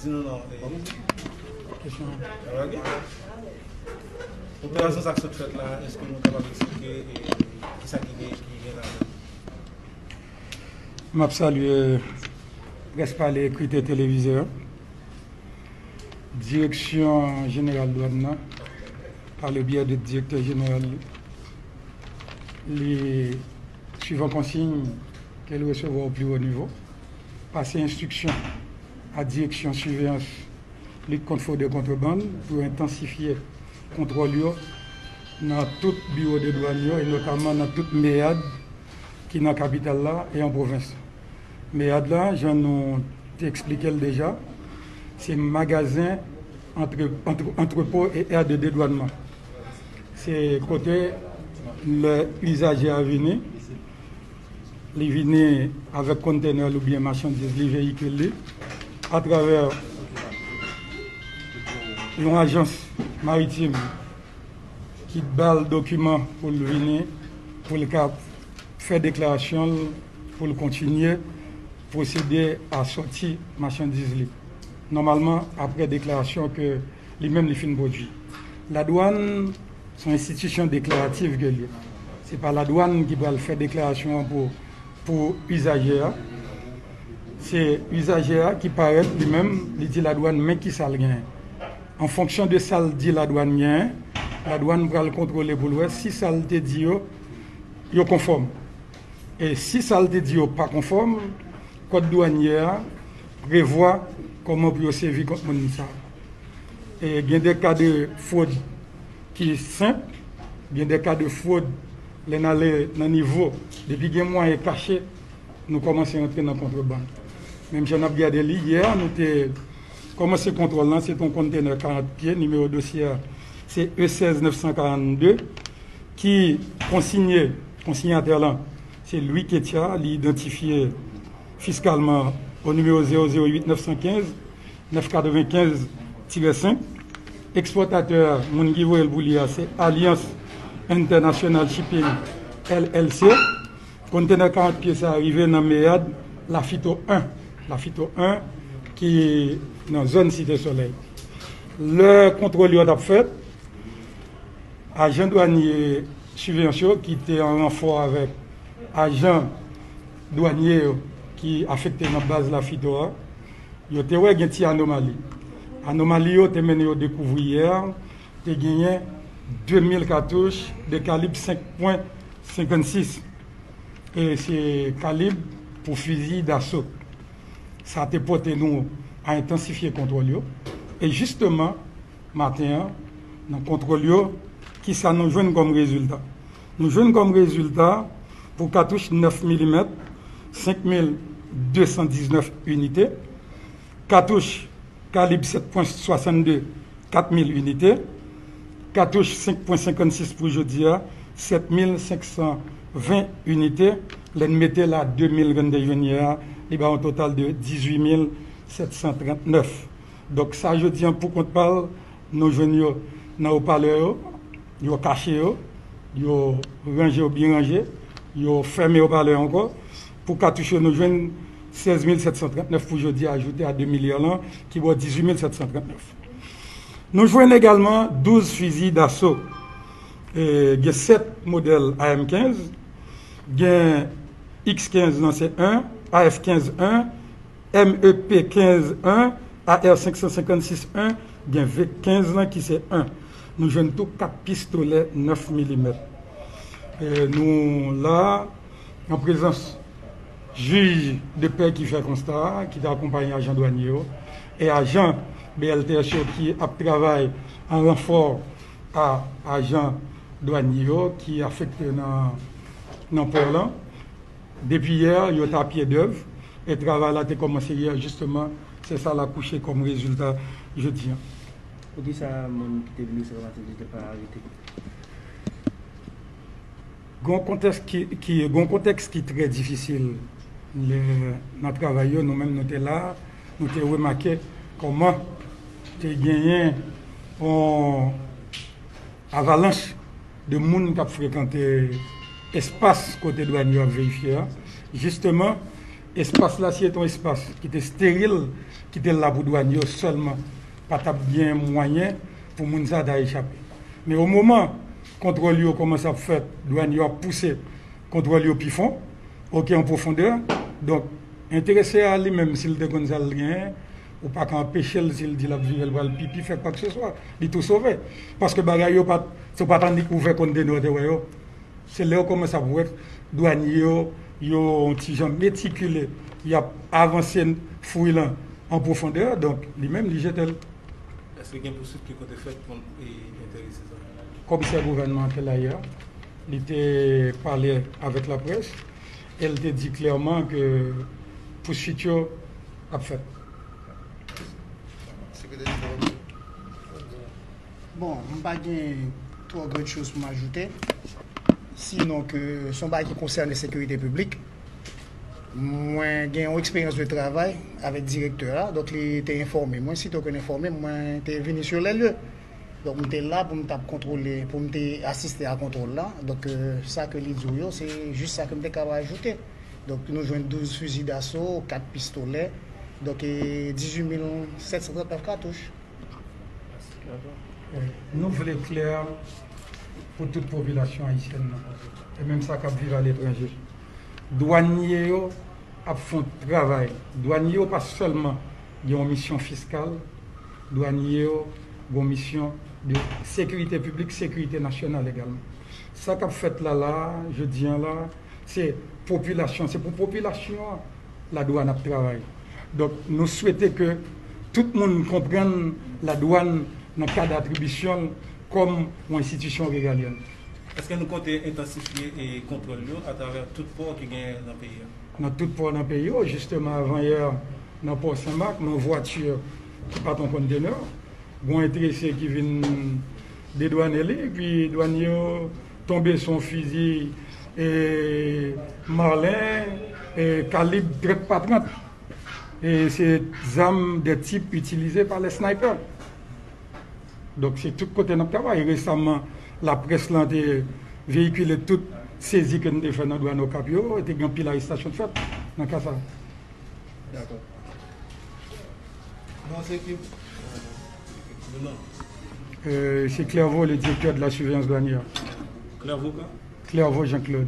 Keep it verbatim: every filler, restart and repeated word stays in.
Non, non, eh, kesyon. Operasyon sa k sot fèt la, èske nou kapab eksplike, eh, kisa ki gen, ki gen ladan? M ap salye près pale, ekri, televize a. Direksyon Jeneral Dwàn nan, pa le byè de direktè jeneral li, li, suivan konsiy ke l resevwa o pli wo nivo, pase enstriksyon a Direksyon Siveyans Lit kont Fwod e Kontrebann pou yo entansifye kontwòl yo nan tout biwo de dwàn yo, e notaman nan tout meyad ki nan kapital la e an pwovens. Meyad la, jan nou te eksplike l deja, se magazen, antre-, antre-, antrepo e è de dedwannman. Se kote lè izaje a vini, li vini avèk kontenè l oubyen machandiz li, veyikil li, atravè yon ajans maritim ki ba l dokiman pou l vini, pou l ka fè deklarasyon l, pou l kontinye pwosede a sòti machandiz li. Nòmalman, apre deklarasyon ke li menm li fin pwodui. Ladwàn se yon enstitisyon deklaratif ke l ye. Se pa ladwàn ki pral fè deklarasyon an pou, pou izaje a. Se izaje a ki parèt li menm, li di ladwàn men kisa l genyen. An fonksyon de sa l di ladwàn genyen, ladwàn pral kontwole pou l wè si sa l te di yo, yo konfòm. E si sa l te di yo pa konfòm, kòd dwanyè a prevwa kòman pou yo sèvi kont moun sa a. E gen de ka de fwod ki senp, gen de ka de fwod lè n ale nan nivo, depi gen mwayen kache, nou kòmanse rantre nan kontrebann. Menm jan n ap gade li, yè, nou te kòmanse kontwòl lan, se te yon kontenè karant pye, nimewo dosye a, se E sèz nèf san karannde, ki konsinye, konsinyatè lan, se Louis Ketia, li idantifye fiskalman o nimewo zewo zewo uit nèf san kenz, nèf katrevenkenz tirè senk. Ekspòtatè a, moun ki voye l pou li a, se Alliance International Shipping L L C. Kontenè karant pye sa a rive nan meyad Lafito en, Lafito en ki nan zòn Site Solèy. Lè kontwòl yo t ap fèt, ajan dwanye siveyans yo ki te an ranfò avèk ajan dwanye yo ki afekte nan baz Lafito a, yo te wè gen ti anomali. Anomali yo te mennen yo dekouvri yè, te genyen de mil katouch de kalib senk pwen senkannsis. E se kalib pou fizi daso. Sa te pote nou a entansifye kontwòl yo. E jisteman, maten an, nan kontwòl yo, kisa nou jwenn kòm rezilta? Nou jwenn kòm rezilta pou katouch nèf milimèt, senk mil de san diznèf inite, katouch kalib sèt pwen swasannde, kat mil inite, katouch senk pwen senkannsis pou jodi a, sèt mil senk san ven inite, lè n mete l a de mil grenn de jwenn yè a, li ba yon total de dizuit mil sèt san trannèf. Donk, sa jodi an pou kont pa l, nou jwenn yo nan opalè yo, yo kache yo, yo ranje yo byen ranje, yo fèmen opalè yo ankò. Pou katouch yo, nou jwenn sèz mil sèt san trannèf pou jodi a, ajoute a de mil yè lan, ki ba w dizuit mil sèt san trannèf. Nou jwenn egalman douz fizi daso. E, gen sèt modèl A M kenz, gen X kenz nan se en, A F kenz en, M E P kenz en, A R senk san senkannsis en, gen V kenz lan ki se en. Nou jwenn tou kat pistolè nèf milimèt. E, nou la, an prezans jij de pè ki fè konsta a, ki te akonpaye ajan dwanye yo, e ajan B L T S yo ki ap travay an ranfò a ajan dwanye yo ki afekte nan, nan pò lan. Depi yè, yo t a pye dèv, e travay la te kòmanse yè, jisteman, se sa l akouche kòm rezilta jodi an. Poukisa moun ki te vini sèvi machandiz te pa arete? Gon kontèks ki, ki, gon kontèks ki trè difisil lè, nan travay yo, nou menm nou te la, nou te remake kòman te genyen yon avalanch de moun k ap frekante espas kote dwàn yo ap verifye a, jisteman, Espas la, si se te yon espas ki te esteril, ki te la pou dwàn yo sèlman, pa t ap gen mwayen pou moun sa ta echape. Men o moman kontwòl yo kòmanse ap fèt, dwàn yo ap pouse kontwòl yo pi fon, oke, an pwofondè. Donk, enterese a li menm, si l te konn sa l genyen, ou pa ka anpeche l, si l di l ap viv, l pral pipi, fè kwakeseswa, li tou sove. Paske bagay yo pa t, se pa t annik ouvè kontenè w te wè yo. Se lè yo kòmanse ap wè dwanye yo, yo yon ti jan metikile, y ap avanse fouy lan an pwofondè, donk li menm li jete l. Èske gen pouswit ki konte fèt kont enterese sa? Komisè gouvènman te la yè, li te pale avèk laprès e l te di klèman ke pouswit yo ap fèt. Sekretè Jeneral. Bon, m pa gen twò gran choz pou m ajoute, sinon ke se yon bagay ki konsène sekirite piblik. Mwen gen yon eksperyans de travay avèk direktè a, donk li te enfòme mwen, sitò ke l enfòme m, mwen te vini sur les lieux. Donk m te la pou m t ap kontwole, pou m te asiste a kontwòl la. Donk, euh, sa ke li di w yo, se jis sa ke m te kapab ajoute. Donk nou jwenn douz fizi daso, kat pistolè, donk, e dizuit mil sèt san trannèf katouch. Eh, nou vle klè pou tout popilasyon ayisyèn nan, e menm sa k ap viv aletranje. Dwanye yo ap fè yon travay. Dwanye yo pa sèlman gen yon misyon fiskal, dwanye yo gen yon misyon de sekirite piblik, sekirite nasyonal egalman. Sa k ap fèt la la, jodi a la, se popilasyon, se pou popilasyon an ladwàn ap travay. Donk, nou swete ke tout moun konprann ladwàn nan kad atribisyon l kòm yon enstitisyon regalyèn. Èske nou konte entansifye, e, kontwòl yo atravè tout pò ki genyen nan peyi a? Nan tout pò nan peyi yo, jisteman, avan yè, nan pò Senmak, nan vwati ki pa t yon kontenè, gen yon enterese ki vin dedwane li, epi dwanye yo tonbe sou yon fizi, e, Marlin, e, kalib trant pa trant. E se zam de tip itilize pa les snipers. Donk, se tout kote n ap travay. Resaman, laprès lan te veyikile tout sezi ke n te fè nan dwàn Okap yo, e te gen anpil arestasyon k fèt nan ka sa. Dakò. Non, se ki? Non, non. Euh, c'est Clairvaux, le directeur de la surveillance douanière. Clairvaux quoi? Clairvaux Jean-Claude.